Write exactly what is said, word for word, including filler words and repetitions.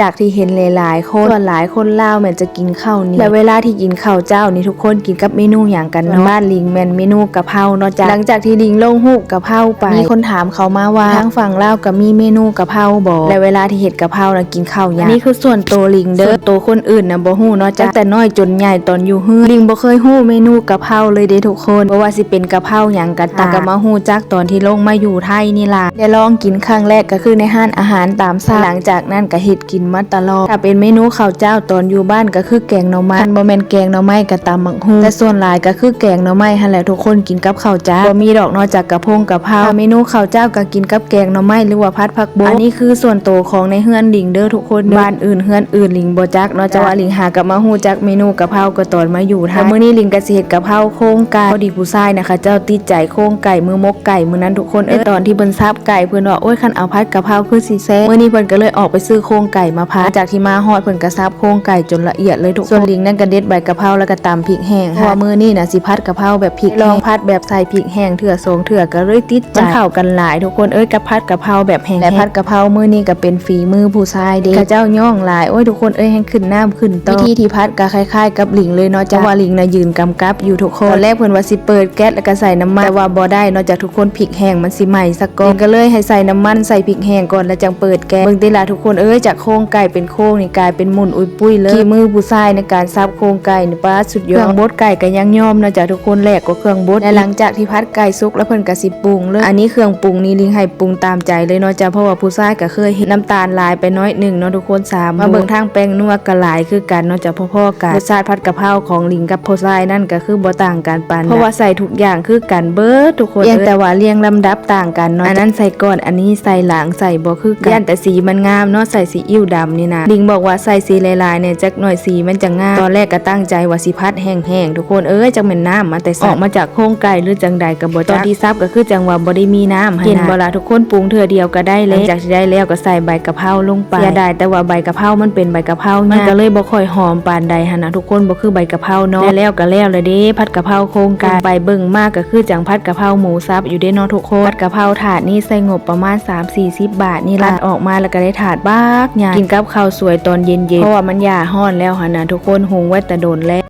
จากที่เห็นหลายๆคน ส่วนหลายคนลาวแม่นจะกินข้าวเหนียว และเวลาที่กินข้าวเจ้านี่ทุกคนกินกับเมนูหยังกันเนาะ บ้านหลิงแม่นเมนูกะเพราเนาะจ๊ะ หลังจากที่หลิงลงฮูปกะเพราไป มีคนถามเข้ามาว่า ทางฝั่งลาวก็มีเมนูกะเพราบ่ และเวลาที่เฮ็ดกะเพรานะกินข้าวหยัง อันนี้คือส่วนตัวหลิงเด้อ ส่วนตัวคนอื่นนะบ่ฮู้เนาะจ๊ะ ตั้งแต่น้อยจนใหญ่ตอนอยู่เฮือน หลิงบ่เคยฮู้เมนูกะเพราเลยเด้ทุกคน บ่ว่าสิเป็นกะเพราหยังก็ตาม ก็มาฮู้จักตอนที่ลงมาอยู่ไทยนี่ล่ะ ได้ลองกินครั้งแรกก็คือในร้านอาหารตามสั่ง หลังจากนั้นก็เฮ็ดกินมาตลอด ถ้าเป็นเมนูข้าวเจ้าตอนอยู่บ้านก็คือแกงหน่อไม้ คันบ่แม่นแกงหน่อไม้ก็ตำบักหุ่ง แต่ส่วนหลายก็คือแกงหน่อไม้หั่นแหละทุกคนกินกับข้าวเจ้า บ่มีดอกนอกจากกะเพงกะเพรา ถ้าเมนูข้าวเจ้าก็กินกับแกงหน่อไม้หรือว่าผัดผักบง อันนี้คือส่วนตัวของในเฮือนหลิงเด้อทุกคน บ้านอื่นเฮือนอื่นหลิงบ่จักเนาะจ๊ะ แต่ว่าหลิงหากะมาฮู้จักเมนูกะเพราก็ตอนมาอยู่ไทย มื้อนี้หลิงก็สิเฮ็ดกะเพราโครงไก่ พอดีผู้ชายนะคะ เจ้าติดใจโครงไก่ มื้อหมกไก่มื้อนั้นทุกคนเอ้ย ตอนที่เพิ่นสับไก่เพิ่นว่า โอ้ย คันเอาผัดกะเพราคือสิแซ่บ มื้อนี้เพิ่นก็เลยออกไปซื้อโครงไก่มาผัด จากที่มาฮอดเพิ่นก็สับโครงไก่จนละเอียดเลยทุกคน ส่วนหลิงนั่นก็เด็ดใบกะเพราแล้วก็ตำพริกแห้ง เพราะว่ามื้อนี้นะสิผัดกะเพราแบบพริกแห้ง ลองผัดแบบใส่พริกแห้งเทื่อสองเทื่อก็เลยติดใจ มันเข้ากันหลายทุกคนเอ้ย กับผัดกะเพราแบบแห้งๆ และผัดกะเพรามื้อนี้ก็เป็นฝีมือผู้ชายเด้ เขาเจ้าย่องหลาย โอ้ย ทุกคนเอ้ย แฮงขึ้นน้ำขึ้นต่อ วิธีที่ผัดก็คล้ายๆกับหลิงเลยเนาะจ๊ะ เพราะว่าหลิงนะยืนกำกับอยู่ทุกคน ตอนแรกเพิ่นว่าสิเปิดแก๊สแล้วก็ใส่น้ำมัน แต่ว่าบ่ได้เนาะจ๊ะทุกคน พริกแห้งมันสิไหม้ซะก่อน หลิงก็เลยให้ใส่น้ำมันใส่พริกแห้งก่อนแล้วจังเปิดแก๊ส เบิ่งติล่ะทุกคนเอ้ย จากโครงไก่เป็นโครงนี่กลายเป็นหมุ่นอุ้ยปุ้ยเลย ฝีมือผู้ชายในการสับโครงไก่นี่ป๊าดสุดยอด เครื่องบดไก่ก็ยังยอมเนาะจ๊ะทุกคน แหลกกว่าเครื่องบด และหลังจากที่ผัดไก่สุกแล้วเพิ่นก็สิปรุงเลย อันนี้เครื่องปรุงนี่หลิงให้ปรุงตามใจเลยเนาะจ๊ะ เพราะว่าผู้ชายก็เคยเฮ็ด น้ำตาลหลายไปน้อยหนึ่งเนาะทุกคน สาม มาเบิ่งทางแป้งนัวก็หลายคือกันเนาะจ๊ะ พอๆกัน รสชาติผัดกะเพราของหลิงกับผู้ชายนั่นก็คือบ่ต่างกันปานใด เพราะว่าใส่ทุกอย่างคือกันเบิดทุกคน เพียงแต่ว่าเรียงลำดับต่างกันเนาะ อันนั้นใส่ก่อน อันนี้ใส่หลัง ใส่บ่คือกัน ย่านแต่สีมันงามเนาะ ใส่ซีอิ๊วดำนี่นะ หลิงบอกว่าใส่สีหลายๆเนี่ยจักหน่อยสีมันจะงาม ตอนแรกก็ตั้งใจว่าสิผัดแห้งๆ ทุกคนเอ้ย จักแม่นน้ำมาแต่ไส ออกมาจากโครงไก่หรือจังใดก็บ่จัก ตอนที่สับก็คือจังว่าบ่ได้มีน้ำหั้นนะ เห็นบ่ล่ะทุกคน ปรุงเทื่อเดียวก็ได้แล้ว หลังจากที่ได้แล้วก็ใส่ใบกะเพราลงไป เสียดายแต่ว่าใบกะเพรามันเป็นใบกะเพรา มันก็เลยบ่ค่อยหอมปานใดหั้นนะทุกคน บ่คือใบกะเพราเนาะ และแล้วก็แล้วเลยเด้ ผัดกะเพราโครงไก่ ไปเบิ่งมากก็คือจังผัดกะเพราหมูสับอยู่เด้เนาะทุกคน ผัดกะเพราถาดนี้ใส่งบประมาณสามสี่สิบบาทนี่ล่ะ ตัดออกมาแล้วก็ได้ถาดบักใหญ่ กินกับข้าวสวยตอนเย็นๆ เพราะว่ามันย่าฮ้อนแล้วหั้นนะทุกคน หุงไว้แต่โดนแล้ว